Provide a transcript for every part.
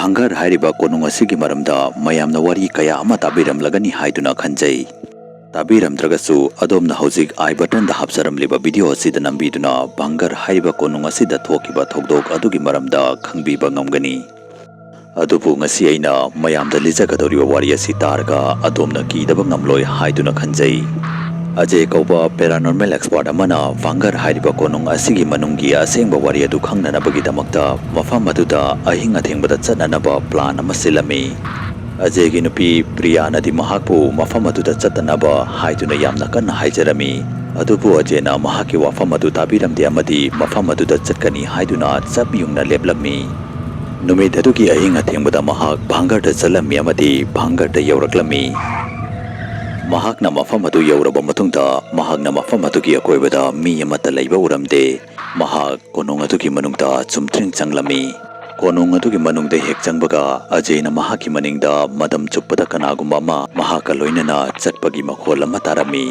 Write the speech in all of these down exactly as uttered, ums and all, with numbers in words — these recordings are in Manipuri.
ꯚꯪꯒꯔ ꯍꯥꯏꯔꯤꯕ ꯀꯣꯅꯨꯡ ꯑꯁꯤꯒꯤ ꯃꯔꯝꯗ ꯃꯌꯥꯝꯅ ꯋꯥꯔꯤ ꯀꯌꯥ ꯑꯃ ꯇꯥꯕꯤꯔꯝꯂꯒꯅꯤ ꯍꯥꯏꯗꯨꯅ ꯈꯟꯖꯩ꯫ ꯇꯥꯕꯤꯔꯝꯗ꯭ꯔꯒꯁꯨ, ꯑꯗꯣꯝꯅ ꯍꯧꯖꯤꯛ I buttonꯗ ꯍꯥꯞꯆꯔꯝꯂꯤꯕ video ꯑꯁꯤꯗ ꯅꯝꯕꯤꯗꯨꯅ ꯚꯪꯒꯔ ꯍꯥꯏꯔꯤꯕ ꯀꯣꯅꯨꯡ ꯑꯁꯤꯗ ꯊꯣꯛꯈꯤꯕ ꯊꯧꯗꯣꯛ ꯑꯗꯨꯒꯤ ꯃꯔꯝꯗ ꯈꯪꯕꯤꯕ ꯉꯝꯒꯅꯤ꯫ ꯑꯗꯨꯕꯨ ꯉꯁꯤ ꯑꯩꯅ ꯃꯌꯥꯝꯗ ꯂꯤꯖꯒꯗꯧꯔꯤꯕ ꯋꯥꯔꯤ ꯑꯁꯤ ꯇꯥꯔꯒ ꯑꯗꯣꯝꯅ ꯀꯤꯗꯕ ꯉꯝꯂꯣꯏ ꯍꯥꯏꯗꯨꯅ ꯈꯟꯖꯩ꯫ ꯑꯖꯦ ꯀꯧꯕ paranormal expert ꯑꯃꯅ ꯚꯪꯒꯔ ꯍꯥꯏꯔꯤꯕ ꯀꯣꯅꯨꯡ ꯑꯁꯤꯒꯤ ꯃꯅꯨꯡꯒꯤ ꯑꯁꯦꯡꯕ ꯋꯥꯔꯤ ꯑꯗꯨ ꯈꯪꯅꯅꯕꯒꯤꯗꯃꯛꯇ ꯃꯐꯝ ꯑꯗꯨꯗ ꯑꯍꯤꯡ ꯑꯊꯦꯡꯕꯗ ꯆꯠꯅꯅꯕ plan ꯑꯃ ꯁꯤꯜꯂꯝꯃꯤ꯫ ꯑꯖꯦꯒꯤ ꯅꯨꯄꯤ ꯄ꯭ꯔꯤꯌꯥꯅꯗꯤ ꯃꯍꯥꯛꯄꯨ ꯃꯐꯝ ꯑꯗꯨꯗ ꯆꯠꯇꯅꯕ ꯍꯥꯏꯗꯨꯅ ꯌꯥꯝꯅ ꯀꯟꯅ ꯍꯥꯏꯖꯔꯝꯃꯤ꯫ ꯑꯗꯨꯕꯨ ꯑꯖꯦꯅ ꯃꯍꯥꯛꯀꯤ ꯋꯥꯐꯝ ꯑꯗꯨ ꯇꯥꯕꯤꯔꯝꯗꯦ ꯑꯃꯗꯤ ꯃꯐꯝ ꯑꯗꯨꯗ ꯆꯠꯀꯅꯤ ꯍꯥꯏꯗꯨꯅ ꯆꯞ ꯌꯨꯡꯅ ꯂꯦꯞꯂꯝꯃꯤ꯫ ꯅꯨꯃꯤꯠ ꯑꯗꯨꯒꯤ ꯑꯍꯤꯡ ꯑꯊꯦꯡꯕꯗ ꯃꯍꯥꯛ ꯚꯪꯒꯔꯗ ꯆꯠꯂꯝꯃꯤ ꯑꯃꯗꯤ ꯚꯪꯒꯔꯗ ꯌꯧꯔꯛꯂꯝꯃꯤ꯫ ꯃꯍꯥꯛꯅ ꯃꯐꯝ ꯑꯗꯨ ꯌꯧꯔꯕ ꯃꯇꯨꯡꯗ, ꯃꯍꯥꯛꯅ ꯃꯐꯝ ꯑꯗꯨꯒꯤ ꯑꯀꯣꯏꯕꯗ ꯃꯤ ꯑꯃꯠꯇ ꯂꯩꯕ ꯎꯔꯝꯗꯦ꯫ ꯃꯍꯥꯛ ꯀꯣꯅꯨꯡ ꯑꯗꯨꯒꯤ ꯃꯅꯨꯡꯗ ꯆꯨꯝꯗ꯭ꯔꯤꯡ ꯆꯪꯂꯝꯃꯤ꯫ ꯀꯣꯅꯨꯡ ꯑꯗꯨꯒꯤ ꯃꯅꯨꯡꯗ ꯍꯦꯛ ꯆꯪꯕꯒ, ꯑꯖꯦꯅ ꯃꯍꯥꯛꯀꯤ ꯃꯅꯤꯡꯗ ꯃꯇꯝ ꯆꯨꯞꯄꯗ ꯀꯅꯥꯒꯨꯝꯕ ꯑꯃ ꯃꯍꯥꯛꯀ ꯂꯣꯏꯅꯅ ꯆꯠꯄꯒꯤ ꯃꯈꯣꯜ ꯑꯃ ꯇꯥꯔꯝꯃꯤ꯫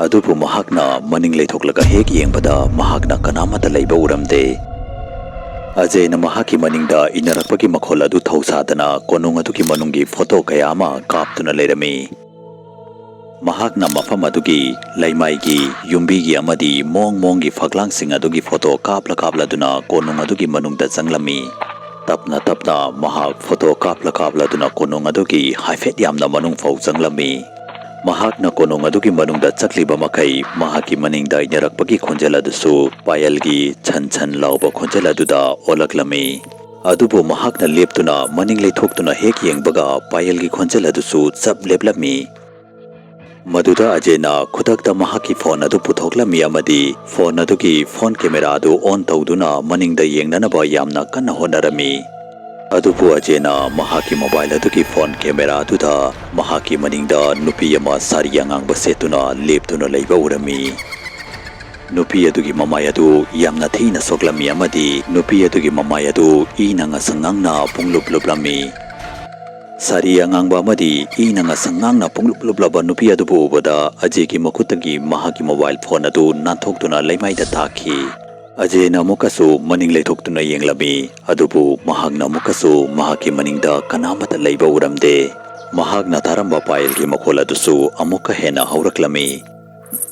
ꯑꯗꯨꯕꯨ ꯃꯍꯥꯛꯅ ꯃꯅꯤꯡ ꯂꯩꯊꯣꯛꯂꯒ ꯍꯦꯛ ꯌꯦꯡꯕꯗ, ꯃꯍꯥꯛꯅ ꯀꯅꯥꯃꯠꯇ ꯂꯩꯕ ꯎꯔꯝꯗꯦ꯫ ꯑꯖꯦꯅ ꯃꯍꯥꯛꯀꯤ ꯃꯅꯤꯡꯗ ꯏꯟꯅꯔꯛꯄꯒꯤ ꯃꯈꯣꯜ ꯑꯗꯨ ꯊꯧꯁꯥꯗꯅ ꯀꯣꯅꯨꯡ ꯑꯗꯨꯒꯤ ꯃꯅꯨꯡꯒꯤ photo ꯀꯌꯥ ꯑꯃ ꯀꯥꯞꯇꯨꯅ ꯂꯩꯔꯝꯃꯤ꯫ ꯃꯍꯥꯛꯅ ꯃꯐꯝ ꯑꯗꯨꯒꯤ ꯂꯩꯃꯥꯏꯒꯤ, ꯌꯨꯝꯕꯤꯒꯤ ꯑꯃꯗꯤ ꯃꯑꯣꯡ ꯃꯑꯣꯡꯒꯤ ꯐꯛꯂꯥꯡꯁꯤꯡ ꯑꯗꯨꯒꯤ photo ꯀꯥꯞꯂ ꯀꯥꯞꯂꯗꯨꯅ ꯀꯣꯅꯨꯡ ꯑꯗꯨꯒꯤ ꯃꯅꯨꯡꯗ ꯆꯪꯂꯝꯃꯤ꯫ ꯇꯞꯅ ꯇꯞꯅ ꯃꯍꯥꯛ photo ꯀꯥꯞꯂ ꯀꯥꯞꯂꯗꯨꯅ ꯀꯣꯅꯨꯡ ꯑꯗꯨꯒꯤ ꯍꯥꯏꯐꯦꯠ ꯌꯥꯝꯅ ꯃꯅꯨꯡ ꯐꯥꯎ ꯆꯪꯂꯝꯃꯤ꯫ ꯃꯍꯥꯛꯅ ꯀꯣꯅꯨꯡ ꯑꯗꯨꯒꯤ ꯃꯅꯨꯡꯗ ꯆꯠꯂꯤꯕ ꯃꯈꯩ, ꯃꯍꯥꯛꯀꯤ ꯃꯅꯤꯡꯗ ꯏꯟꯅꯔꯛꯄꯒꯤ ꯈꯣꯟꯖꯦꯜ ꯑꯗꯨꯁꯨ ꯄꯥꯌꯜꯒꯤ ꯁꯟ ꯁꯟ ꯂꯥꯎꯕ ꯈꯣꯟꯖꯦꯜ ꯑꯗꯨꯗ ꯑꯣꯜꯂꯛꯂꯝꯃꯤ꯫ ꯑꯗꯨꯕꯨ ꯃꯍꯥꯛꯅ ꯂꯦꯞꯇꯨꯅ ꯃꯅꯤꯡ ꯂꯩꯊꯣꯛꯇꯨꯅ ꯍꯦꯛ ꯌꯦꯡꯕꯒ, ꯄꯥꯌꯜꯒꯤ ꯈꯣꯟꯖꯦꯜ ꯑꯗꯨꯁꯨ ꯆꯞ ꯂꯦꯞꯂꯝꯃꯤ꯫ ꯃꯗꯨꯗ ꯑꯖꯦꯅ ꯈꯨꯗꯛꯇ ꯃꯍꯥꯛꯀꯤ phone ꯑꯗꯨ ꯄꯨꯊꯣꯛꯂꯝꯃꯤ ꯑꯃꯗꯤ phone ꯑꯗꯨꯒꯤ phone camera ꯑꯗꯨ on ꯇꯧꯗꯨꯅ ꯃꯅꯤꯡꯗ ꯌꯦꯡꯅꯅꯕ ꯌꯥꯝꯅ ꯀꯟꯅ ꯍꯣꯠꯅꯔꯝꯃꯤ꯫ ꯑꯗꯨꯕꯨ ꯑꯖꯦꯅ ꯃꯍꯥꯛꯀꯤ mobile ꯑꯗꯨꯒꯤ phone camera ꯑꯗꯨꯗ ꯃꯍꯥꯛꯀꯤ ꯃꯅꯤꯡꯗ ꯅꯨꯄꯤ ꯑꯃ ꯁꯥꯔꯤ ꯑꯉꯥꯡꯕ ꯁꯦꯠꯇꯨꯅ ꯂꯦꯞꯇꯨꯅ ꯂꯩꯕ ꯎꯔꯝꯃꯤ꯫ ꯅꯨꯄꯤ ꯑꯗꯨꯒꯤ ꯃꯃꯥꯏ ꯑꯗꯨ ꯌꯥꯝꯅ ꯊꯤꯅ ꯁꯣꯛꯂꯝꯃꯤ ꯑꯃꯗꯤ ꯅꯨꯄꯤ ꯑꯗꯨꯒꯤ ꯃꯃꯥꯏ ꯑꯗꯨ ꯏꯅ ꯉꯁꯪ ꯉꯥꯡꯅ ꯄꯨꯡꯂꯨꯞ ꯂꯨꯞꯂꯝꯃꯤ꯫ ꯁꯥꯔꯤ ꯑꯉꯥꯡꯕ ꯑꯃꯗꯤ ꯏꯅ ꯉꯁꯪ ꯉꯥꯡꯅ ꯄꯨꯡꯂꯨꯞ ꯂꯨꯞꯂꯕ ꯅꯨꯄꯤ ꯑꯗꯨꯕꯨ ꯎꯕꯗ ꯑꯖꯦꯒꯤ ꯃꯈꯨꯠꯇꯒꯤ ꯃꯍꯥꯛꯀꯤ mobile phone ꯑꯗꯨ ꯅꯥꯟꯊꯣꯛꯇꯨꯅ ꯂꯩꯃꯥꯏꯗ ꯇꯥꯈꯤ꯫ ꯑꯖꯦꯅ ꯑꯃꯨꯛꯀꯁꯨ ꯃꯅꯤꯡ ꯂꯩꯊꯣꯛꯇꯨꯅ ꯌꯦꯡꯂꯝꯃꯤ, ꯑꯗꯨꯕꯨ ꯃꯍꯥꯛꯅ ꯑꯃꯨꯛꯀꯁꯨ ꯃꯍꯥꯛꯀꯤ ꯃꯅꯤꯡꯗ ꯀꯅꯥꯃꯠꯇ ꯂꯩꯕ ꯎꯔꯝꯗꯦ꯫ ꯃꯍꯥꯛꯅ ꯇꯥꯔꯝꯕ ꯄꯥꯌꯦꯜꯒꯤ ꯃꯈꯣꯜ ꯑꯗꯨꯁꯨ ꯑꯃꯨꯛꯀ ꯍꯦꯟꯅ ꯍꯧꯔꯛꯂꯝꯃꯤ꯫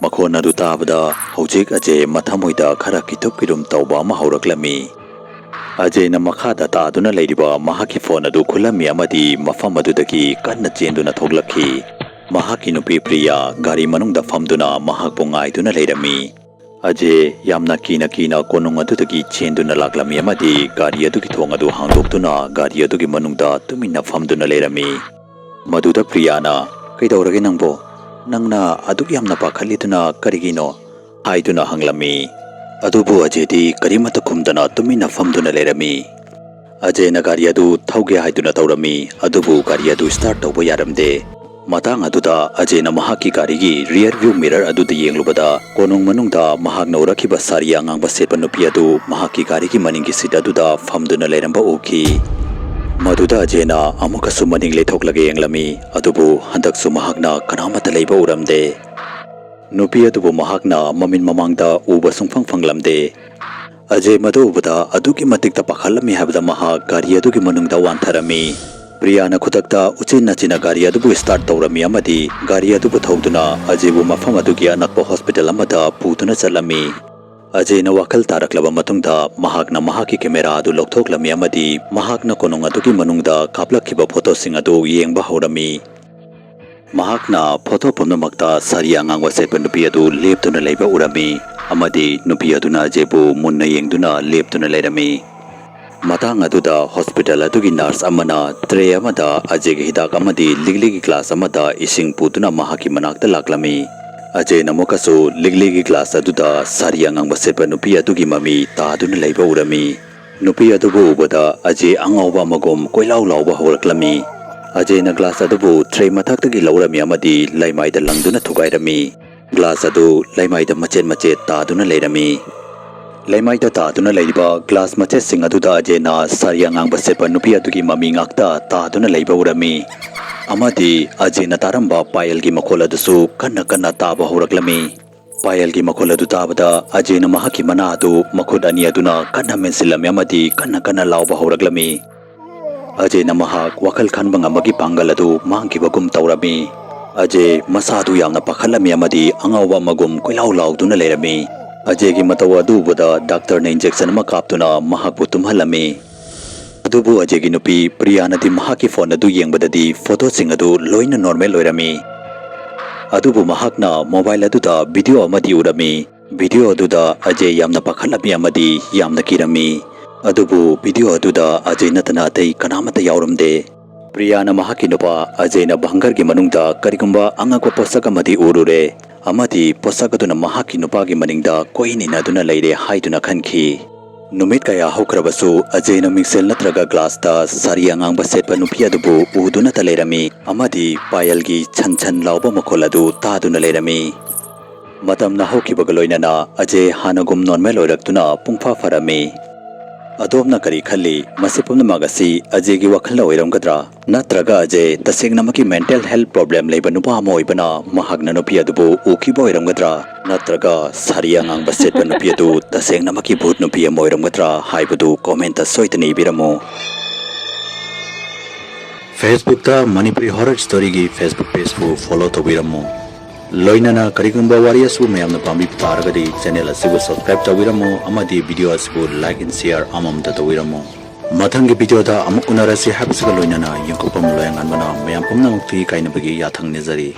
ꯃꯈꯣꯟ ꯑꯗꯨ ꯇꯥꯕꯗ ꯍꯧꯖꯤꯛ ꯑꯖꯦ ꯃꯊꯃꯣꯏꯗ ꯈꯔ ꯀꯤꯊꯨꯞ ꯀꯤꯔꯨꯝ ꯇꯧꯕ ꯑꯃ ꯍꯧꯔꯛꯂꯝꯃꯤ꯫ ꯑꯖꯦꯅ ꯃꯈꯥꯗ ꯇꯥꯗꯨꯅ ꯂꯩꯔꯤꯕ ꯃꯍꯥꯛꯀꯤ ꯐꯣꯟ ꯑꯗꯨ ꯈꯨꯜꯂꯝꯃꯤ ꯑꯃꯗꯤ ꯃꯐꯝ ꯑꯗꯨꯗꯒꯤ ꯀꯟꯅ ꯆꯦꯟꯗꯨꯅ ꯊꯣꯛꯂꯛꯈꯤ꯫ ꯃꯍꯥꯛꯀꯤ ꯅꯨꯄꯤ ꯄ꯭ꯔꯤꯌꯥ ꯒꯥꯔꯤ ꯃꯅꯨꯡꯗ ꯐꯝꯗꯨꯅ ꯃꯍꯥꯛꯄꯨ ꯉꯥꯏꯗꯨꯅ ꯂꯩꯔꯝꯃꯤ꯫ ꯑꯖꯦ ꯌꯥꯝꯅ ꯀꯤꯅ ꯀꯤꯅ ꯀꯣꯅꯨꯡ ꯑꯗꯨꯗꯒꯤ ꯆꯦꯟꯗꯨꯅ ꯂꯥꯛꯂꯝꯃꯤ ꯑꯃꯗꯤ ꯒꯥꯔꯤ ꯑꯗꯨꯒꯤ ꯊꯣꯡ ꯑꯗꯨ ꯍꯥꯡꯗꯣꯛꯇꯨꯅ ꯒꯥꯔꯤ ꯑꯗꯨꯒꯤ ꯃꯅꯨꯡꯗ ꯇꯨꯃꯤꯟꯅ ꯐꯝꯗꯨꯅ ꯂꯩꯔꯝꯃꯤ꯫ ꯃꯗꯨꯗ ꯄ꯭ꯔꯤꯌꯥꯅ, "ꯀꯩꯗꯧꯔꯒꯦ ꯅꯪꯕꯣ? ꯅꯪꯅ ꯑꯗꯨꯛ ꯌꯥꯝꯅ ꯄꯥꯈꯠꯂꯤꯗꯨꯅ ꯀꯔꯤꯒꯤꯅꯣ?" ꯍꯥꯏꯗꯨꯅ ꯍꯪꯂꯝꯃꯤ꯫ ꯑꯗꯨꯕꯨ ꯑꯖꯦꯗꯤ ꯀꯔꯤꯃꯠꯇ ꯈꯨꯝꯗꯅ ꯇꯨꯃꯤꯟꯅ ꯐꯝꯗꯨꯅ ꯂꯩꯔꯝꯃꯤ꯫ ꯑꯖꯦꯅ ꯒꯥꯔꯤ ꯑꯗꯨ ꯊꯧꯒꯦ ꯍꯥꯏꯗꯨꯅ ꯇꯧꯔꯝꯃꯤ, ꯑꯗꯨꯕꯨ ꯒꯥꯔꯤ ꯑꯗꯨ start ꯇꯧꯕ ꯌꯥꯔꯝꯗꯦ꯫ ꯃꯇꯥꯡ ꯑꯗꯨꯗ ꯑꯖꯦꯅ ꯃꯍꯥꯛꯀꯤ ꯒꯥꯔꯤꯒꯤ rear view mirror ꯑꯗꯨꯗ ꯌꯦꯡꯂꯨꯕꯗ, ꯀꯣꯅꯨꯡ ꯃꯅꯨꯡꯗ ꯃꯍꯥꯛꯅ ꯎꯔꯛꯈꯤꯕ ꯁꯥꯔꯤ ꯑꯉꯥꯡꯕ ꯁꯦꯠꯄ ꯅꯨꯄꯤ ꯑꯗꯨ ꯃꯍꯥꯛꯀꯤ ꯒꯥꯔꯤꯒꯤ ꯃꯅꯤꯡꯒꯤ seat ꯑꯗꯨꯗ ꯐꯝꯗꯨꯅ ꯂꯩꯔꯝꯕ ꯎꯈꯤ꯫ ꯃꯗꯨꯗ ꯑꯖꯦꯅ ꯑꯃꯨꯛꯀꯁꯨ ꯃꯅꯤꯡ ꯂꯩꯊꯣꯛꯂꯒ ꯌꯦꯡꯂꯝꯃꯤ, ꯑꯗꯨꯕꯨ ꯍꯟꯗꯛꯁꯨ ꯃꯍꯥꯛꯅ ꯀꯅꯥꯃꯠꯇ ꯂꯩꯕ ꯎꯔꯝꯗꯦ꯫ ꯅꯨꯄꯤ ꯑꯗꯨꯕꯨ ꯃꯍꯥꯛꯅ ꯃꯃꯤꯠ ꯃꯃꯥꯡꯗ ꯎꯕ ꯁꯨꯡꯐꯪ ꯐꯪꯂꯝꯗꯦ꯫ ꯑꯖꯦ ꯃꯗꯨ ꯎꯕꯗ ꯑꯗꯨꯛꯀꯤ ꯃꯇꯤꯛꯇ ꯄꯥꯈꯠꯂꯝꯃꯤ ꯍꯥꯏꯕꯗ ꯃꯍꯥꯛ ꯒꯥꯔꯤ ꯑꯗꯨꯒꯤ ꯃꯅꯨꯡꯗ ꯋꯥꯟꯊꯔꯝꯃꯤ꯫ ꯄ꯭ꯔꯤꯌꯥꯅ ꯈꯨꯗꯛꯇ ꯎꯆꯤꯟ ꯅꯥꯆꯤꯟꯅ ꯒꯥꯔꯤ ꯑꯗꯨꯕꯨ start ꯇꯧꯔꯝꯃꯤ ꯑꯃꯗꯤ ꯒꯥꯔꯤ ꯑꯗꯨꯕꯨ ꯊꯧꯗꯨꯅ ꯑꯖꯦꯕꯨ ꯃꯐꯝ ꯑꯗꯨꯒꯤ ꯑꯅꯛꯄ hospital ꯑꯃꯗ ꯄꯨꯗꯨꯅ ꯆꯠꯂꯝꯃꯤ꯫ ꯑꯖꯦꯅ ꯋꯥꯈꯜ ꯇꯥꯔꯛꯂꯕ ꯃꯇꯨꯡꯗ ꯃꯍꯥꯛꯅ ꯃꯍꯥꯛꯀꯤ camera ꯑꯗꯨ ꯂꯧꯊꯣꯛꯂꯝꯃꯤ ꯑꯃꯗꯤ ꯃꯍꯥꯛꯅ ꯀꯣꯅꯨꯡ ꯑꯗꯨꯒꯤ ꯃꯅꯨꯡꯗ ꯀꯥꯞꯂꯛꯈꯤꯕ photoꯁꯤꯡ ꯑꯗꯨ ꯌꯦꯡꯕ ꯍꯧꯔꯝꯃꯤ꯫ ꯃꯍꯥꯛꯅ photo ꯄꯨꯝꯅꯃꯛꯇ ꯁꯥꯔꯤ ꯑꯉꯥꯡꯕ ꯁꯦꯠꯄ ꯅꯨꯄꯤ ꯑꯗꯨ ꯂꯦꯞꯇꯨꯅ ꯂꯩꯕ ꯎꯔꯝꯃꯤ ꯑꯃꯗꯤ ꯅꯨꯄꯤ ꯑꯗꯨꯅ ꯑꯖꯦꯕꯨ ꯃꯨꯟꯅ ꯌꯦꯡꯗꯨꯅ ꯂꯦꯞꯇꯨꯅ ꯂꯩꯔꯝꯃꯤ꯫ ꯃꯇꯥꯡ ꯑꯗꯨꯗ hospital ꯑꯗꯨꯒꯤ nurse ꯑꯃꯅ tray ꯑꯃꯗ ꯑꯖꯦꯒꯤ ꯍꯤꯗꯥꯛ ꯑꯃꯗꯤ ꯂꯤꯛꯂꯤꯒꯤ glass ꯑꯃꯗ ꯏꯁꯤꯡ ꯄꯨꯗꯨꯅ ꯃꯍꯥꯛꯀꯤ ꯃꯅꯥꯛꯇ ꯂꯥꯛꯂꯝꯃꯤ꯫ ꯑꯖꯦꯅ ꯑꯃꯨꯛꯀꯁꯨ ꯂꯤꯛꯂꯤꯒꯤ glass ꯑꯗꯨꯗ ꯁꯥꯔꯤ ꯑꯉꯥꯡꯕ ꯁꯦꯠꯄ ꯅꯨꯄꯤ ꯑꯗꯨꯒꯤ ꯃꯃꯤ ꯇꯥꯗꯨꯅ ꯂꯩꯕ ꯎꯔꯝꯃꯤ꯫ ꯅꯨꯄꯤ ꯑꯗꯨꯕꯨ ꯎꯕꯗ ꯑꯖꯦ ꯑꯉꯥꯎꯕ ꯑꯃꯒꯨꯝ ꯀꯣꯏꯂꯥꯎ ꯂꯥꯎꯕ ꯍꯧꯔꯛꯂꯝꯃꯤ꯫ ꯑꯖꯦꯅ glass ꯑꯗꯨꯕꯨ tray ꯃꯊꯛꯇꯒꯤ ꯂꯧꯔꯝꯃꯤ ꯑꯃꯗꯤ ꯂꯩꯃꯥꯏꯗ ꯂꯪꯗꯨꯅ ꯊꯨꯒꯥꯏꯔꯝꯃꯤ꯫ Glass ꯑꯗꯨ ꯂꯩꯃꯥꯏꯗ ꯃꯆꯦꯠ ꯃꯆꯦꯠ ꯇꯥꯗꯨꯅ ꯂꯩꯔꯝꯃꯤ꯫ ꯂꯩꯃꯥꯏꯗ ꯇꯥꯗꯨꯅ ꯂꯩꯔꯤꯕ glass ꯃꯆꯦꯠꯁꯤꯡ ꯑꯗꯨꯗ ꯑꯖꯦꯅ ꯁꯥꯔꯤ ꯑꯉꯥꯡꯕ ꯁꯦꯠꯄ ꯅꯨꯄꯤ ꯑꯗꯨꯒꯤ ꯃꯃꯤ ꯉꯥꯛꯇ ꯇꯥꯗꯨꯅ ꯂꯩꯕ ꯎꯔꯝꯃꯤ꯫ ꯑꯃꯗꯤ ꯑꯖꯦꯅ ꯇꯥꯔꯝꯕ ꯄꯥꯌꯦꯜꯒꯤ ꯃꯈꯣꯜ ꯑꯗꯨꯁꯨ ꯀꯟꯅ ꯀꯟꯅ ꯇꯥꯕ ꯍꯧꯔꯛꯂꯝꯃꯤ꯫ ꯄꯥꯌꯜꯒꯤ ꯃꯈꯣꯜ ꯑꯗꯨ ꯇꯥꯕꯗ ꯑꯖꯦꯅ ꯃꯍꯥꯛꯀꯤ ꯃꯅꯥ ꯑꯗꯨ ꯃꯈꯨꯠ ꯑꯅꯤ ꯑꯗꯨꯅ ꯀꯟꯅ ꯃꯦꯟꯁꯤꯜꯂꯝꯃꯤ ꯑꯃꯗꯤ ꯀꯟꯅ ꯀꯟꯅ ꯂꯥꯎꯕ ꯍꯧꯔꯛꯂꯝꯃꯤ꯫ ꯑꯖꯦꯅ ꯃꯍꯥꯛ ꯋꯥꯈꯜ ꯈꯟꯕ ꯉꯝꯕꯒꯤ ꯄꯥꯡꯒꯜ ꯑꯗꯨ ꯃꯥꯡꯈꯤꯕꯒꯨꯝ ꯇꯧꯔꯝꯃꯤ꯫ ꯑꯖꯦ ꯃꯁꯥꯗꯨ ꯌꯥꯝꯅ ꯄꯥꯈꯠꯂꯝꯃꯤ ꯑꯃꯗꯤ ꯑꯉꯥꯎꯕ ꯑꯃꯒꯨꯝ ꯀꯣꯏꯂꯥꯎ ꯂꯥꯎꯗꯨꯅ ꯂꯩꯔꯝꯃꯤ꯫ ꯑꯖꯦꯒꯤ ꯃꯇꯧ ꯑꯗꯨ ꯎꯕꯗ ꯗꯥꯛꯇꯔꯅ injection ꯑꯃ ꯀꯥꯞꯇꯨꯅ ꯃꯍꯥꯛꯄꯨ ꯇꯨꯝꯍꯜꯂꯝꯃꯤ꯫ ꯑꯗꯨꯕꯨ ꯑꯖꯦꯒꯤ ꯅꯨꯄꯤ ꯄ꯭ꯔꯤꯌꯥꯅꯗꯤ ꯃꯍꯥꯛꯀꯤ phone ꯑꯗꯨ ꯌꯦꯡꯕꯗꯗꯤ photoꯁꯤꯡ ꯑꯗꯨ ꯂꯣꯏꯅ normal ꯑꯣꯏꯔꯝꯃꯤ꯫ ꯑꯗꯨꯕꯨ ꯃꯍꯥꯛꯅ mobile ꯑꯗꯨꯗ video ꯑꯃꯗꯤ ꯎꯔꯝꯃꯤ꯫ Video ꯑꯗꯨꯗ ꯑꯖꯦ ꯌꯥꯝꯅ ꯄꯥꯈꯠꯂꯝꯃꯤ ꯑꯃꯗꯤ ꯌꯥꯝꯅ ꯀꯤꯔꯝꯃꯤ꯫ ꯑꯗꯨꯕꯨ video ꯑꯗꯨꯗ ꯑꯖꯦ ꯅꯠꯇꯅ ꯑꯇꯩ ꯀꯅꯥꯃꯠꯇ ꯌꯥꯎꯔꯝꯗꯦ꯫ ꯄ꯭ꯔꯤꯌꯥꯅ ꯃꯍꯥꯛꯀꯤ ꯅꯨꯄꯥ ꯑꯖꯦꯅ bunkerꯒꯤ ꯃꯅꯨꯡꯗ ꯀꯔꯤꯒꯨꯝꯕ ꯑꯉꯛꯄ ꯄꯣꯠꯁꯛ ꯑꯃꯗꯤ ꯎꯔꯨꯔꯦ ꯑꯃꯗꯤ ꯄꯣꯠꯁꯛ ꯑꯗꯨꯅ ꯃꯍꯥꯛꯀꯤ ꯅꯨꯄꯥꯒꯤ ꯃꯅꯤꯡꯗ ꯀꯣꯏꯏꯟ ꯏꯟꯅꯗꯨꯅ ꯂꯩꯔꯦ ꯍꯥꯏꯗꯨꯅ ꯈꯟꯈꯤ꯫ ꯅꯨꯃꯤꯠ ꯀꯌꯥ ꯍꯧꯈ꯭ꯔꯕꯁꯨ ꯑꯖꯦꯅ ꯃꯤꯡꯁꯦꯜ ꯅꯠꯇ꯭ꯔꯒ glassꯇ ꯁꯥꯔꯤ ꯑꯉꯥꯡꯕ ꯁꯦꯠꯄ ꯅꯨꯄꯤ ꯑꯗꯨꯕꯨ ꯎꯗꯨꯅꯇ ꯂꯩꯔꯝꯃꯤ ꯑꯃꯗꯤ ꯄꯥꯌꯜꯒꯤ ꯁꯟ ꯁꯟ ꯂꯥꯎꯕ ꯃꯈꯣꯜ ꯑꯗꯨ ꯇꯥꯗꯨꯅ ꯂꯩꯔꯝꯃꯤ꯫ ꯃꯇꯝꯅ ꯍꯧꯈꯤꯕꯒ ꯂꯣꯏꯅꯅ ꯑꯖꯦ ꯍꯥꯟꯅꯒꯨꯝ normal ꯑꯣꯏꯔꯛꯇꯨꯅ ꯄꯨꯡꯐꯥ ꯐꯔꯝꯃꯤ꯫ ꯑꯗꯣꯝꯅ ꯀꯔꯤ ꯈꯜꯂꯤ? ꯃꯁꯤ ꯄꯨꯝꯅꯃꯛ ꯑꯁꯤ ꯑꯖꯦꯒꯤ ꯋꯥꯈꯜꯅ ꯑꯣꯏꯔꯝꯒꯗ꯭ꯔꯥ? ꯅꯠꯇ꯭ꯔꯒ ꯑꯖꯦ ꯇꯁꯦꯡꯅꯃꯛꯀꯤ mental health problem ꯂꯩꯕ ꯅꯨꯄꯥ ꯑꯃ ꯑꯣꯏꯕꯅ ꯃꯍꯥꯛꯅ ꯅꯨꯄꯤ ꯑꯗꯨꯕꯨ ꯎꯈꯤꯕ ꯑꯣꯏꯔꯝꯒꯗ꯭ꯔꯥ? ꯅꯠꯇ꯭ꯔꯒ ꯁꯥꯔꯤ ꯑꯉꯥꯡꯕ ꯁꯦꯠꯄ ꯅꯨꯄꯤ ꯑꯗꯨ ꯇꯁꯦꯡꯅꯃꯛꯀꯤ ꯚꯨꯠ ꯅꯨꯄꯤ ꯑꯃ ꯑꯣꯏꯔꯝꯒꯗ꯭ꯔꯥ ꯍꯥꯏꯕꯗꯨ commentꯇ ꯁꯣꯏꯗꯅ ꯏꯕꯤꯔꯝꯃꯨ꯫ Facebookꯇ Manipuri Horror Storyꯒꯤ Facebook pageꯄꯨ follow ꯇꯧꯕꯤꯔꯝꯃꯨ꯫ ꯂꯣꯏꯅꯅ ꯀꯔꯤꯒꯨꯝꯕ ꯋꯥꯔꯤ ꯑꯁꯤꯕꯨ ꯃꯌꯥꯝꯅ ꯄꯥꯝꯕꯤꯕ ꯇꯥꯔꯒꯗꯤ channel ꯑꯁꯤꯕꯨ subscribe ꯇꯧꯕꯤꯔꯝꯃꯨ ꯑꯃꯗꯤ video ꯑꯁꯤꯕꯨ like and share ꯑꯃꯃꯝꯇ ꯇꯧꯕꯤꯔꯝꯃꯨ꯫ ꯃꯊꯪꯒꯤ videoꯗ ꯑꯃꯨꯛ ꯎꯅꯔꯁꯤ ꯍꯥꯏꯕꯁꯤꯒ ꯂꯣꯏꯅꯅ ꯌꯦꯡꯊꯣꯛꯄꯝ ꯂꯣꯌꯥꯉꯥꯟꯕꯅ ꯃꯌꯥꯝ ꯄꯨꯝꯅꯃꯛꯇ ꯏꯀꯥꯏꯅꯕꯒꯤ ꯌꯥꯊꯪ ꯅꯤꯖꯔꯤ꯫